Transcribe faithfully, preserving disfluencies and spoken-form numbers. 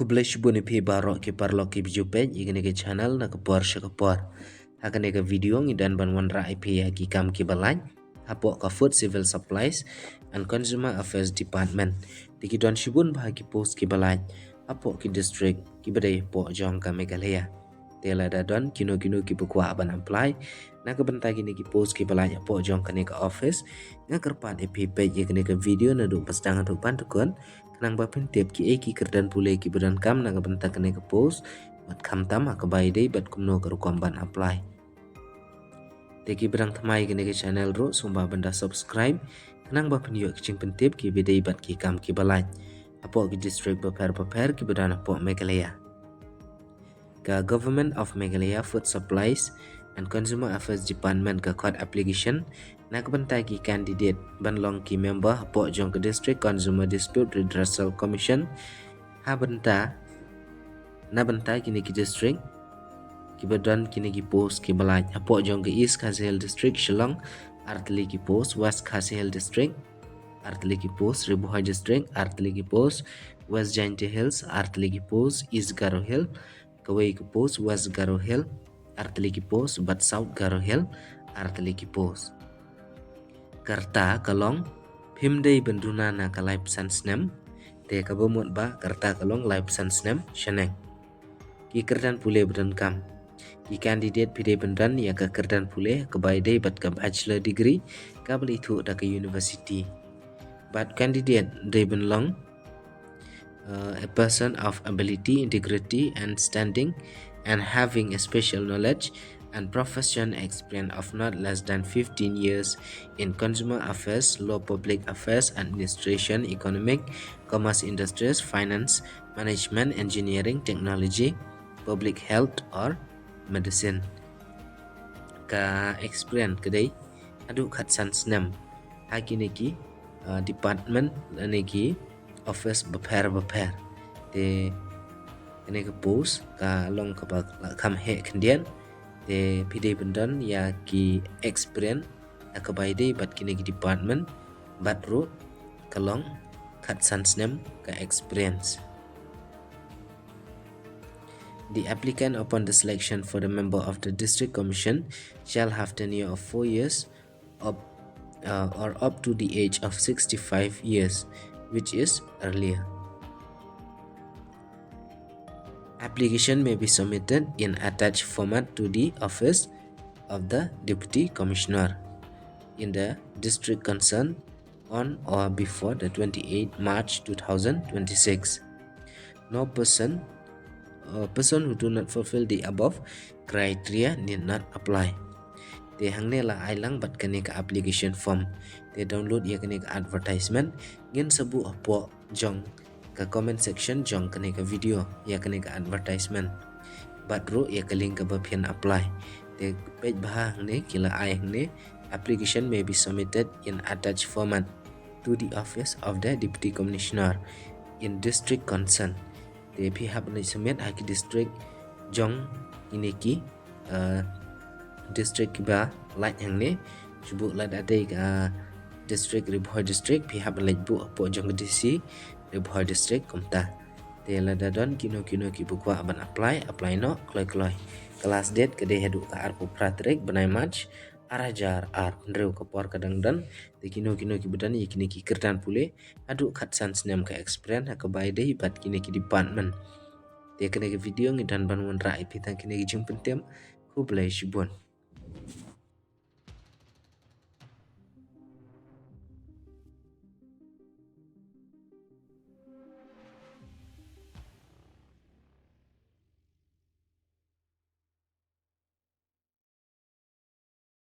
Khublei shibun ïa phi baroh ki paralok kiba ju peit ïa kane ka channel na ka por sha ka por. Ha kane ka video ngi don ban wanrah ïa phi ïa ki kam kiba lait hapoh ka Food Civil Supplies and Consumer Affairs Department. Te ki don shibun bha ki post kiba lait hapoh ki district kiba dei hapoh jong ka Meghalaya. Te lada don kino kino kiba kwah ban apply na ka bynta kine ki post kiba lait hapoh jong kane ka office, nga kyrpad ïa phi peit ïa kane ka video naduh ba sdang haduh ban da kut, khnang ba phin tip kiei ki kyrdan pule kiba donkam na ka bynta kane ka post, bad khamtam ha kaba ïadei bad kumno ka rukom ban apply. Te kiba dang thymmai ïa kane ka channel ruh sngewbha ban da subscribe, khnang ba phin ïoh ki jingpyntip kiba dei bad ki kam kiba lait hapoh ki district bapher bapher kiba don hapoh Meghalaya. Ka Government of Meghalaya Food Supplies and Consumer Affairs Department ka khot application na ka bynta ki candidate ban long ki member hapoh jong ka District Consumer Dispute Redressal Commission ha bynta, na bynta kine ki district kiba don kine ki post kiba lait. Hapoh jong ka East Khasi Hills District, Shillong, artylli ki post; West Khasi Hills District, artylli ki post; Ri Bhoi District, artylli ki post; West Jaintia Hills, artylli ki post; East Garo Hills, kawei ka post; West Garo Hills, artylli ki post; bad South Garo Hills, artylli ki post. Ka rta ka long, phim dei ban duna na ka laiphew san snem. Te kaba mut ba ka rta ka long laiphew san snem shaneng. Ki kyrdan pule ba donkam. Ki candidate phi dei ban don ïa ka kyrdan pule kaba ïadei bad ka bachelor degree kaba la ithuh da ka university. Bad candidate dei ban long, uh, a person of ability, integrity and standing, and having a special knowledge and profession experience of not less than fifteen years in consumer affairs, law, public affairs, administration, economic, commerce, industries, finance, management, engineering, technology, public health or medicine. Ka experience ka dei haduh khatsan snem ha kine ki, uh, department lane ki office bapher bapher. Te kane ka post ka long kaba la kham heh khyndiat. Te phi dei ban don ïa ki experience ha kaba ïadei bad kine ki department, bad ruh ka long khatsan snem ka experience. The applicant, upon the selection for the member of the District Commission, shall have tenure of four years, up, uh, or up to the age of sixty-five years, which is earlier. Application may be submitted in attached format to the office of the Deputy Commissioner in the district concerned on or before the twenty-eighth March two thousand twenty-six. No person, uh, person who do not fulfill the above criteria need not apply. Te hangne la ai lang bad kane ka application form. Te download ïa kane ka advertisement, ngin sa buh hapoh jong ka comment section jong kane ka video ïa kane ka advertisement, bad ruh ïa ka link kaba phin apply. Te peit bha hangne, ki la ai hangne, application may be submitted in attached format to the office of the Deputy Commissioner in district concerned. Te phi hap ban submit ha ki district jong kine ki, uh, district kiba lait hangne. Shu buh lada dei ka, uh, district Ri Bhoi District, phi hap ban leit buh hapoh jong ka D C Ri Bhoi District kumta. Te lada don kino kino kiba kwah ban apply, apply noh kloi kloi. Ka last date ka dei haduh ka arphew phra tarik bnai March, ar hajar arphew hynriew. Ka por ka dang don. Te kino kino kiba don ïa kine ki kyrdan pule haduh khatsan snem ka experience ha kaba ïadei bad kine ki department. Te kane ka video ngi don ban wanrah ïa phi tang kine ki jingpyntip. Khublei shibun.